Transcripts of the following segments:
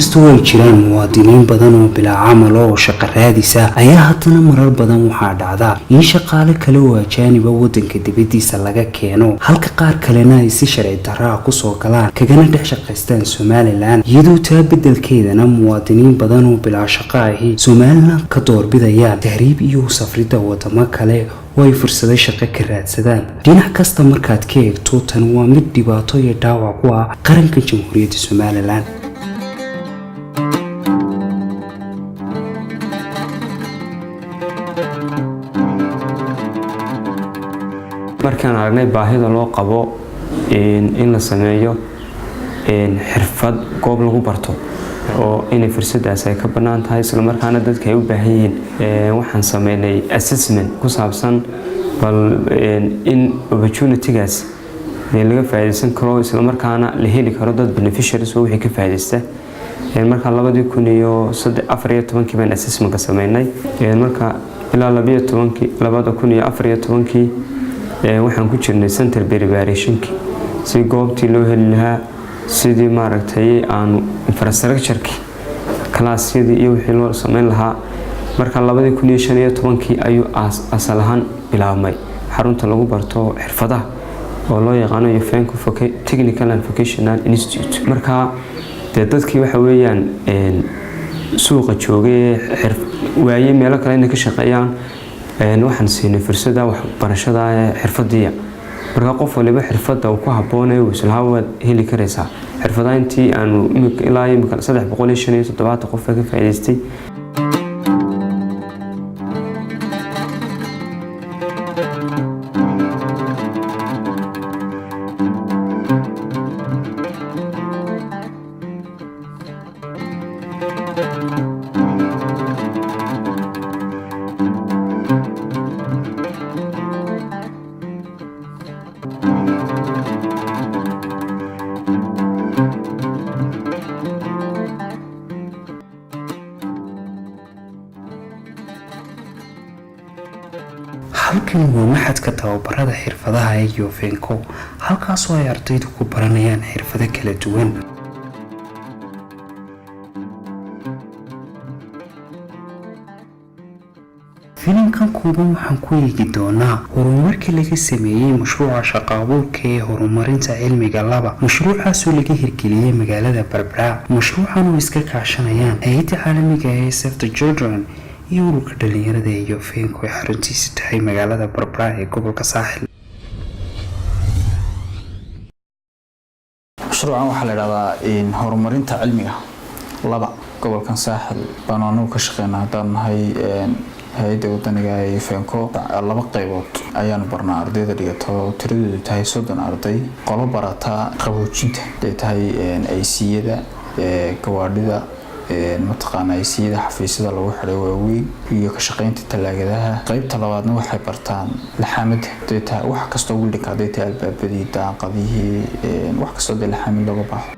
Inkastoo ay jiraan muwaadiniin badan oo bilaa camal oo shaqo raadisa, ayaa haddana marar badan waxaa dhacda in shaqaale kale oo ajaaniba wadanka dibadiisa laga keeno, halka qaar kalena ay si sharci darraa kusoo galaan kagana dhex shaqaystaan Somaliland, iyadoo taa beddelkeedana muwaadiniin badan oo bilaa shaqo ahi Somaliland ka doorbidayaan tahriib iyo safridda wadamo kale oo ay fursado shaqo ka raadsadaan. Dhinac kasta markaad ka eegto, tan waa mid dhibaato iyo dhaawac ku ah qaranka Jamhuuriyadda Somaliland. Markaan aragnay baahida loo qabo in la sameeyo xirfad goob lagu barto oo inay fursadaas ay ka bannaan tahay, islamarkaana dadka ay u baahan yihiin, waxaan sameynay assessment ku saabsan bal in opportunitygaas dee laga faa'iidaysan karo, islamarkaana la heli karo dad beneficiaries oo wixii ka faa'iidaysta. Marka 2014-kii baan assessmentka sameynay. Marka ilaa 12-kii, 2014-kii, waxaan ku jirnay center preparationki, si goobtii loo heli lahaa, sidii maaragtay aanu infrastructureki, kalaasyadii iyo wixii loo sameyn lahaa. Marka 2015-kii ayuu asal ahaan bilaabmay xarunta lagu barto xirfadaha oo loo yaqaano Yufenco Technical and Vocational Institute. Marka dee dadkii waxa weeyaan suuqa joogay waaye meelo kale inay ka shaqeeyaan, waxaan siinay fursada waxbarashada ee xirfadiya. Marka qof waliba xirfadda uu ku habboonay uu islahaa waad heli karaysaa. Xirfadaha intii aanu ilaa imika 375 qof ka faa'iidaystay. Halkan waa machadka tababarada xirfadaha ee Yofenko, halkaasoo ay ardaydu ku baranayaan xirfado kala duwan. Filimkan kooban waxaan ku eegi doonaa horumarkii laga sameeyey mashruuca shaqo abuurka ee horumarinta cilmiga laba, mashruucaasoo laga hirgeliyey magaalada Berbera. Mashruucan oo iska kaashanayaan hay-adda caalamiga ee Save the Children iyo ururka dhalinyarada ee Yofenko ee xaruntiisa tahay magaalada Berbera ee gobolka Saaxil. Mashruucan waxaa la idhahdaa horumarinta cilmiga laba. Gobolkan Saaxil baanu anagu ka shaqeynaa haddaan nahay hay-adda wadaniga ee Yufenco. Laba qaybood ayaanu barnaa ardayda dhigato, tiradoodu tahay 30 arday. Qolo barata qaboojinta, haday tahay AC-yada gawaadhida, mataqaana AC-yada xafiisyada lagu xiday waaweyn iyo ka shaqeynta talaagadaha. Qaybta labaadna waxay bartaan laxaamada, haday tahay wax kastoo weldingka, haday tahay albaabadii, daaqadihii, wax kastoo dee laxaamid looga baaho.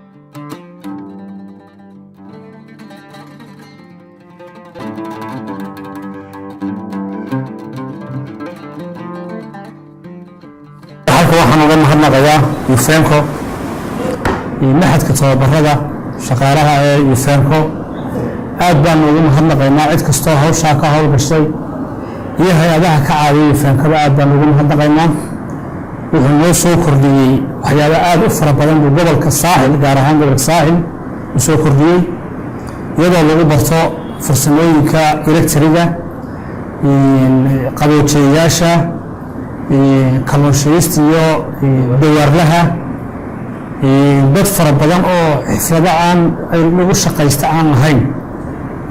Halka waxaan uga mahadnaqayaa Yufenco iyo machadka tababarada shaqaalaha ee Yufenco. Aad baanu ugu mahadnaqaynaa cid kastoo hawshaa ka howlgashay iyo hay-adaha ka caawiya Yufenkaba, aad baanu ugu mahadnaqaynaa. Wuxuu noo soo kordhiyey waxyaabo aad u fara badan buu gobolka Saaxil, gaar ahaan gobolka Saaxil, u soo kordhiyey, iyadoo lagu barto farsamooyinka electriga, qaboojiyayaasha, kalluunshayista iyo dawaarlaha. Dad fara badan oo xirfado aan lagu shaqaysta aan lahayn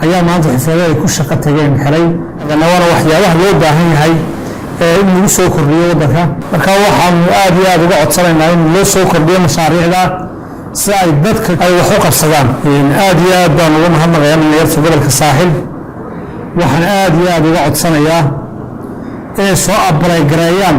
ayaa maanta xirfado ay ku shaqo tageen helay. Waana waxyaabaha loo baahan yahay ee in lagu soo kordhiyo waddanka. Marka waxaanu aad iyo aad uga codsanaynaa in loo soo kordhiyo mashaariicda si ay dadka ay wax u qabsadaan. Aad iyo aad baan uga mahadnaqayaa dhalinyarta gobolka Saaxil. Waxaan aad iyo aad uga codsanayaa inay soo apply gareeyaan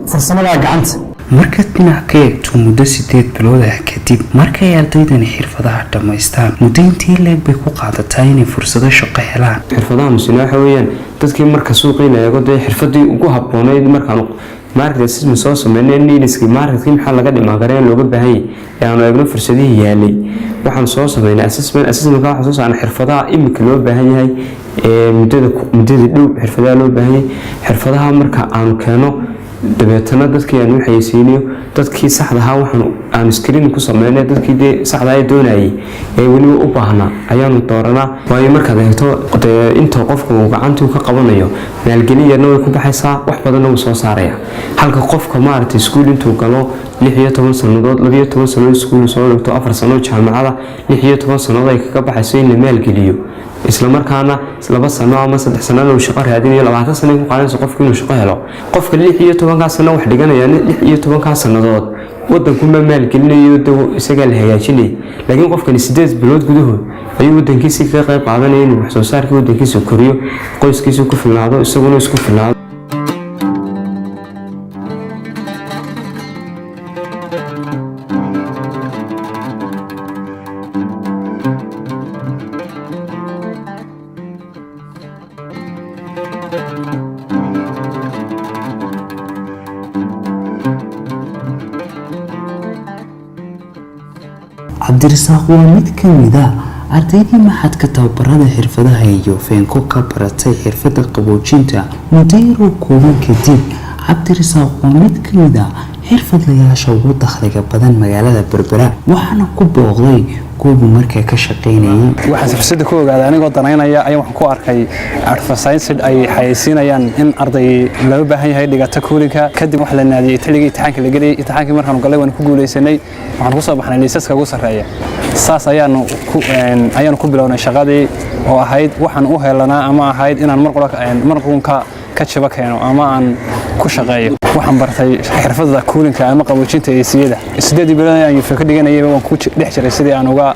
farsamada gacanta. Markaad dhinac ka eegto, muddo 8 bilood ah kadib markay ardaydani xirfadaha dhammaystaan, muddo intii leeg bay ku qaadataa inay fursado shaqo helaan? Xirfadaha musina waxa weeyaan dadkii marka suuqii la eego, dee xirfadii ugu habboonayd markaanu market assessment soo sameynay, needs-kii marketkii maxaa laga dhimaan karaa in looga baahan yahay ee aanu eegno fursadihii yaalay, waxaan soo sameynay assessment. Assessmentka waxaan soo saarnay xirfadaha imika loo baahan yahay ee muddada dhow, xirfadaha loo baahan yahay. Xirfadaha marka aanu keeno, dabeetana dadkii aan u xayeysiinayo, dadkii saxda ahaa waxaan aan screen ku sameynay, dadkii dee saxda ee doonayay ee weliba u baahnaa ayaanu dooranaa. Waayo, markaad eegto dee inta qofku uu gacantuu ka qabanayo, maalgelin yarna way ku baxaysaa, wax badanna wuu soo saaraya, halka qofka maaragtay iskuul intuu galo 16 sannadood, 12 sannadood iskuul soo dhigto, 4 sano jaamacada, 16 sannadood ay kaga baxayso in la maalgeliyo, isla markaana 2 sano ama 3 sanana uu shaqo raadinayo, 20 sano ku qaadanayso qofku inuu shaqo helo. Qofka 16-kaa sano wax dhiganaya, 16-kaa sannadood wadankuma maalgelinayo, de isagaa la hagaajinayay, laakiin qofkani 8 bilood gudahood ayuu wadankiisii kaga qayb qaadanaya inuu wax soo saarkii wadankiisa koriyo, qoyskiisa ku filnaado, isaguna isku filnaado. Cabdirasaaq waa mid ka mid a ardaydii maxadka tababarada xirfadaha iyo Feenko ka baratay xirfadda qaboojinta. Muddo yaroo kooban kadib, Cabdirasaaq waa mid ka mid a xirfadlayaasha ugu dakhliga badan magaalada Berbera, waxaana ku booqday goobu markaa ka shaqaynayay. Waxaan fursadda ku ogaaday anigoo danaynaya ayaa waxaan ku arkay advertising ay xayeysiinayaan in arday loo baahan yahay dhigata cooling-ka. Kadib waxa la naadiyey xilligii imtixaanka la geliyay. Imtixaankii markaanu galay waan ku guuleysanay, waxaan ku soo baxnay liisaska ugu sarreeya. Saas ayaanu ku bilownay shaqadii oo ahayd waxaan u helanaa ama ahayd inaan mar qura mar qunka ka jiba keeno ama aan ku shaqeeyo. Waxaan bartay xirfadda cooling-ka ama qaboojinta AC-yada. 8 bilood aan yufa ka dhiganayay waan ku dhex jiray sidii aan uga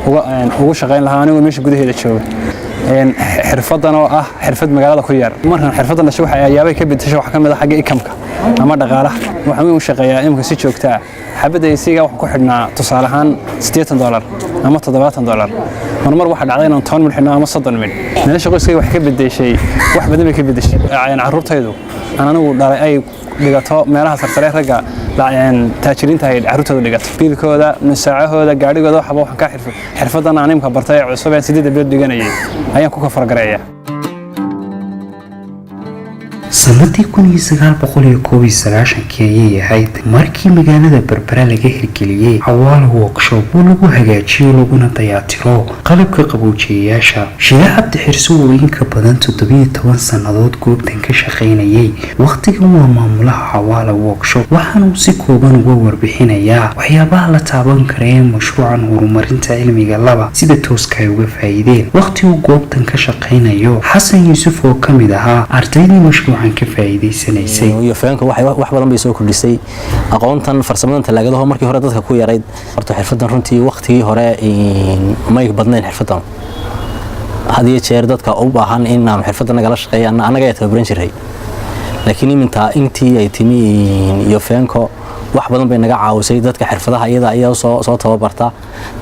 uga ugu shaqayn lahaa anigoo meesha gudaheeda jooga xirfadan oo ah xirfad magaalada ku yar. Markaan xirfadan dhashay, waxa ayaabay ka bedeshay waxa ka mid ah xagga income-ka ama dhaqaalaha. Waxaan u shaqeeyaa imika si joogta ah. Xabadda AC-ga waxaan ku xidhnaa tusaale ahaan $80 ama $70. Marmar waxa dhacday inaan 10 mid xidhno ama 30 mid. Nolosha qoyskayga wax ka bedeshay, wax badan bay ka bedeshay. Carruurtaydu aan anigu dhalay ay dhigato meelaha sarsare, ragga taajiriinta ay carruurtooda dhigato, biilkooda, nusaacahooda, gaadhigooda, waxba waxaan ka xirfadan aan imka bartay ee cusub ee 8 bilood dhiganayay ayaan ku kafargareeya. Sanadii 1991-kii ayay ahayd markii magaalada Berbera laga hirgeliyey Cawaala Workshop oo lagu hagaajiyo laguna dayaatiro qalabka qaboojiyayaasha. Shila Cabdi Xirso oo in ka badan 17 sannadood goobtan ka shaqaynayay, wakhtigan waa maamulaha Cawaala Workshop, waxaana uu si kooban uga warbixinayaa waxyaabaha la taaban kara ee mashruucan horumarinta cilmiga laba sida tooska ay uga faa'iideen wakhti uu goobtan ka shaqaynayo. Xasan Yuusuf oo ka mid ahaa ardaydii mashruucan ka faa'iidaysanaysay. Iyo feenka waxay wax badan bay soo kordhisay aqoontan farsamadan talaagadaho markii hore dadka ku yarayd. Horta xirfadan runtii waqtigii hore may badnayn. Xirfadan had iyo jeer dadka u baahan in aanu xirfadan nagala shaqeeya annaga ayaa tababaran jiray, laakiin iminta intii ay timi iyo feenko wax badan bay naga caawisay. Dadka xirfadaha iyada ayaa soo tababarta,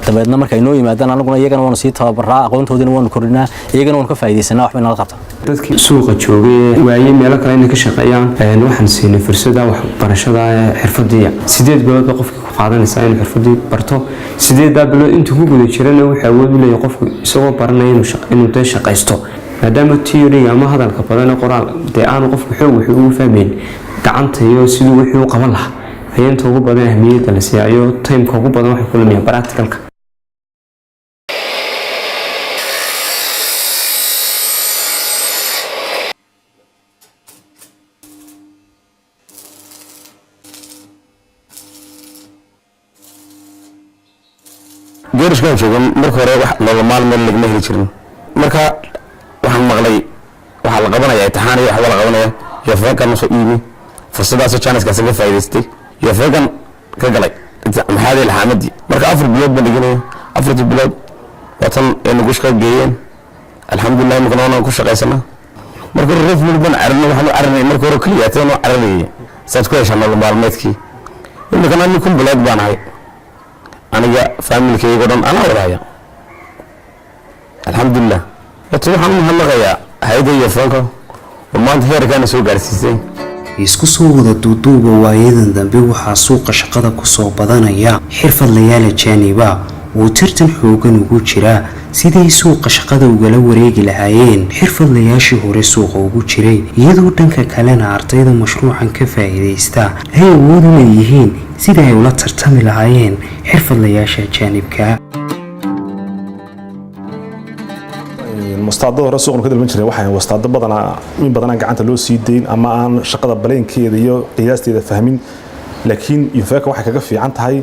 dabeedna markay noo yimaadaan anaguna iyagana waanu sii tababaraa, aqoontoodina waanu kordhinaa, iyagana waanu ka faa'iidaysanaa, wax bay nala qabtaa. Dadkii suuqa joogay ee waayey meelo kale inay ka shaqeeyaan, waxaan siinay fursada waxbarashada ee xirfadiya. 8 bilood ba qofkii ku qaadanaysaa inuu xirfadii barto. 8-daa bilood intuu ku guda jirana wuxuu awood u leeyahay qofku isagoo baranaya inuu dee shaqaysto, maadaama theory ama hadalka badan ee qoraal dee aanu qofku xoog wuxuu ugu fahmayn. Gacanta iyo siduu wuxuu u qaban lahaa ayaa inta ugu badan ahmiyadda la siiyayo. Timeka ugu badan waxay ku lumayaan practicalka. Geerishkaan joogan marka hore wax nolol maalmeed lagama heli jirin. Marka waxaan maqlay waxaa la qabanaya imtixaan iyo waxba la qabanaya, yofeekan usoo iimi fursadaasoo chance-kaasi ka faa'iidaystay, yofeekan ka galay maxaadii laxaamadii. Marka 4 bilood baan dhiganaya. 4-tii bilood waa tan ay nagu shaqa geeyeen. Alxamdulilah, imika noona ku shaqaysana. Marka hore reef mid baan carinay, waxaan u carinay marka hore keliya teen u carinayay saad ku heshaa nolol maalmeedkii. Iminkana nin complete baan ahay. Aniga family-kayga dhan anaa wadahaya, alxamdulilah. Horta waxaan u mahadnaqayaa hay-adda Yofenko oo maanta heerkaana soo gaarsiisay. Isku soo wada duuduuba, waayadan dambe waxaa suuqa shaqada kusoo badanaya xirfadlayaal ajaaniba oo tartan xoogan ugu jira siday suuqa shaqada ugala wareegi lahaayeen xirfadlayaashii hore suuqa ugu jiray, iyadoo dhanka kalena ardayda mashruucan ka faa'iidaysta ay awood u leeyihiin sida ay ula tartami lahaayeen xirfadlayaasha ajaanibka. Wastaadada hore suuqan ka dalban jiray waxay wastaado badanaa in badanaa gacanta loo sii dayn ama aan shaqada baleenkeeda iyo qiyaasteeda fahmin. Laakiin Yufeka waxay kaga fiican tahay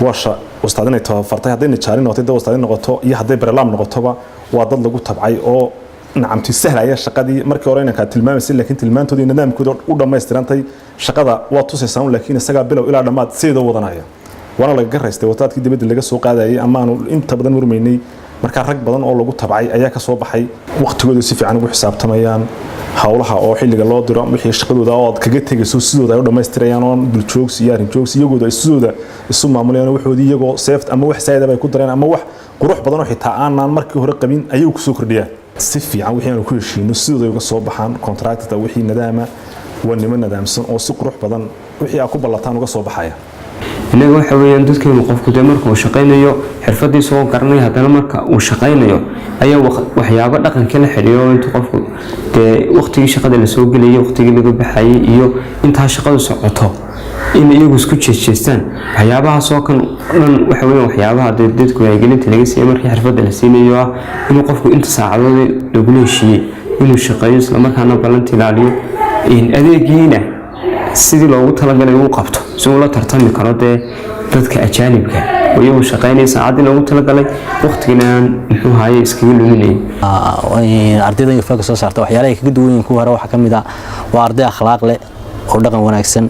waa wastaad inay tababartay. Hadday nijaarin noqoto, hadday wastaadin noqoto iyo hadday barelaam noqotoba, waa dad lagu tabcay oo nacamti sahlaya shaqadii. Markii hore inankaa tilmaamaysay, laakiin tilmaantoodii nidaamkooda u dhammaystirantay. Shaqada waa tusaysaa un, laakiin isagaa bilow ilaa dhammaad sideeda wadanaya, waana lagaga raystay wataadkii dibadda laga soo qaadayay amaanu inta badan murmaynay. Markaa rag badan oo lagu tabcay ayaa ka soo baxay. Waqtigooda si fiican ugu xisaabtamayaan howlaha oo xilliga loo diro wixii shaqadooda oo aad kaga tegayso sidooda ay u dhammaystirayaan, oo duljoogsi iyo arrin joogsi iyagooda ay sidooda isu maamulayaan waxoodii, iyagoo seeft ama wax saayidaba ay ku dareen ama wax qurux badan oo xitaa aanaan markii hore qabin ayay ku soo kordhiyaan. Si fiican wixii aanu ku heshiino sidooda ay uga soo baxaan contractor wixii nadaama. Waa nimo nadaamsan oo si qurux badan wixii aad ku ballataan uga soo baxaya. Innaga waxa weeyaan dadkeenu qofku dee marka uu shaqaynayo xirfadiisa oo garanaya, haddana marka uu shaqaynayo ayaa waxyaabo dhaqankii la xidhiiro. Intuu qofku dee waqtigii shaqada lasoo gelayay, waqtigii laga baxayay iyo intaa shaqadu socoto in iyagu isku jeesjeestaan, waxyaabahaasoo kan dhan waxa weeyaan waxyaabaha dee dadku wacyigelinta laga siiyay markii xirfadda la siinayo, ah inuu qofku inta saacadood lagula heshiiyey inuu shaqeeyo, islamarkaana ballanta ilaaliyo, adeegiina sidii loogu talagalay uu qabto, si uu la tartami karo dee dadka ajaanibka oo iyagu shaqaynaya saacaddii loogu talagalay, waqtigana aan muxuu ahaye iskaga luminayn. Ardaydan Yufaka soo saarta waxyaalaha ay kaga duwan yihiin kuwa hore waxaa ka mid ah waa arday akhlaaq leh oo dhaqan wanaagsan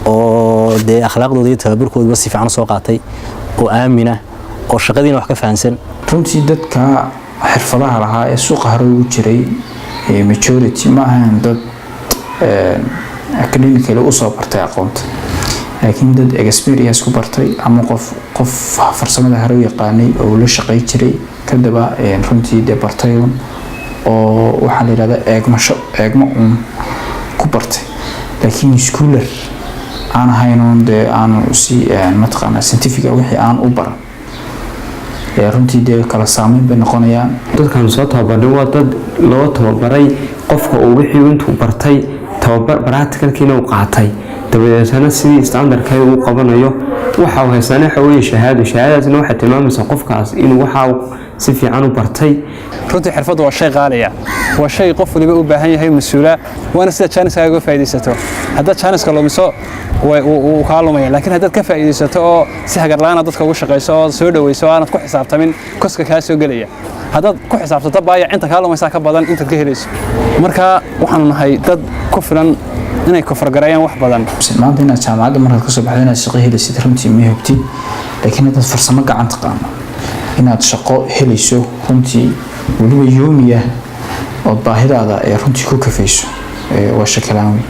oo dee akhlaaqdooda iyo tababarkooduba si fiican usoo qaatay oo aamina oo shaqadiina wax ka fahansan. Runtii dadka xirfadaha lahaa ee suuqa hore ugu jiray majority ma ahayn dad academically usoo bartay aqoonta, laakiin dad experience ku bartay ama qof farsamada hore u yaqaanay oo la shaqay jiray kadaba runtii dee bartay un oo waxaa la yidhahdaa eegmasho eegmo uun ku bartay, laakiin schooler aan ahayn uun dee aanu si mataqaanaa scientific wixii aan u baran. Runtii dee kala saameyn bay noqonayaan. Dadkan soo tababarnay waa dad loo tababaray qofka uu wixii intuu bartay tababar practicalkiina uu qaatay, dabadeetana sidii standardka uu qabanayo. Waxa uu haystaana waxa weeye shahaado. Shahaadadaasna waxay tilmaamaysaa qofkaas inuu waxa uu si fiican u bartay. Runtii xirfaddu waa shay qaaliya, waa shay qof waliba u baahan yahay mas-uula, waana sida jaaniskaaga uga faa'iidaysato. Haddaad jaaniska lumiso, wuu kaa lumaya, laakiin haddaad ka faa'iidaysato oo si hagarla'aana dadka ugu shaqayso oo soo dhowayso oo aanad ku xisaabtamin koska kaa soo gelaya, haddaad ku xisaabtato baayac, inta kaa lumaysaa ka badan intaad ka helayso. Marka waxaanu nahay dad ku filan inay kofargareeyaan wax badan. Maanta inaad jaamacadda markaad kasoo baxdo inaad shaqo helaysid runtii ma hubtid, laakiin haddaad farsamo gacan taqaano inaad shaqo helayso runtii, weliba yoomiya ood baahidaada ee runtii ku kafayso, waa shakalaan weyn.